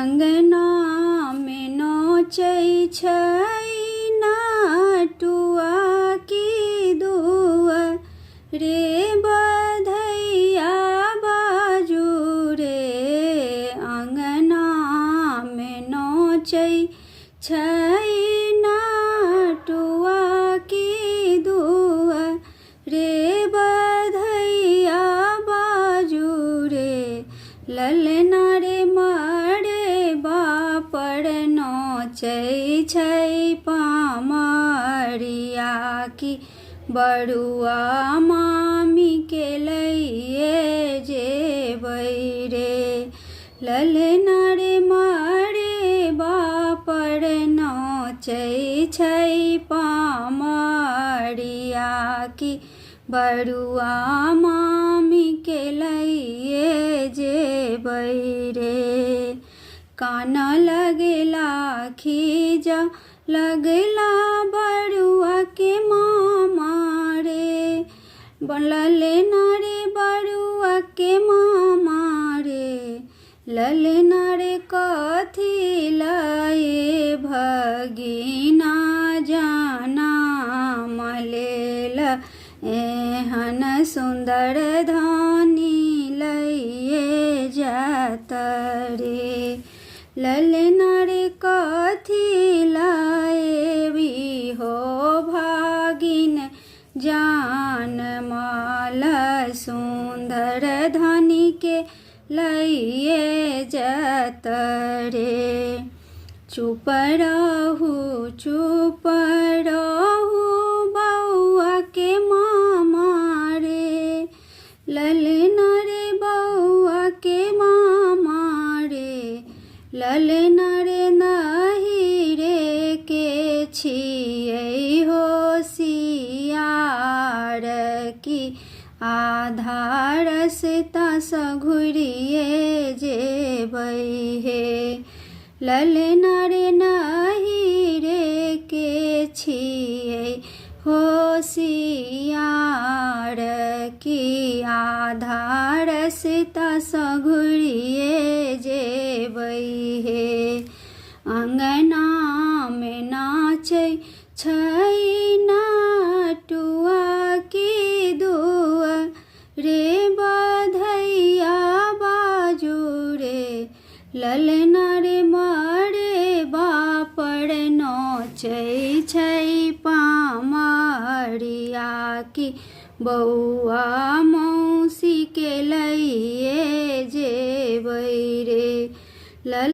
अङ्गनामे नोचै छै नटुआ की दुआ रे बधैया बाजू रे अङ्गनामे नोचै छै नटुआ की दुआ रे बधैया बाजू रे ललना रे मारे बापर नोचै छै पामरिया की बड़ुआ मामी के लैए जेबै रे ललना रे मारे बापर नोचै छै पामरिया की बड़ुआ मामी के लैए जेबै रे कान लगला खीजा लगला बड़ुआ के मामा रे ललना रे बड़ुआ के मामा रे ललना रे कथी लए भगिना जाना मलेल एहन सुन्दर धानी लैए जात रे ललना रे कथी लए हो भागिन जान माल सुन्दर धनी के लैए जत रे चुप रहू चुप रहू बौआ के मामा रे ललना रे बौआ के मामा रे ललना रे नहि रे के छियै होशियार की आधा रस्तासँ घुरिए जेबै हे ललना रे नहि रे के छियै होशियार की आधा रस्तासँ घुरिए जेबै हे अङ्गनामे नाचै छै नटुआ की दुआ रे बधैया बाजू रे ललना रे मारे बापर नोचै छै पामरिया की बौआ मौसी के लैए जेबै रे लल।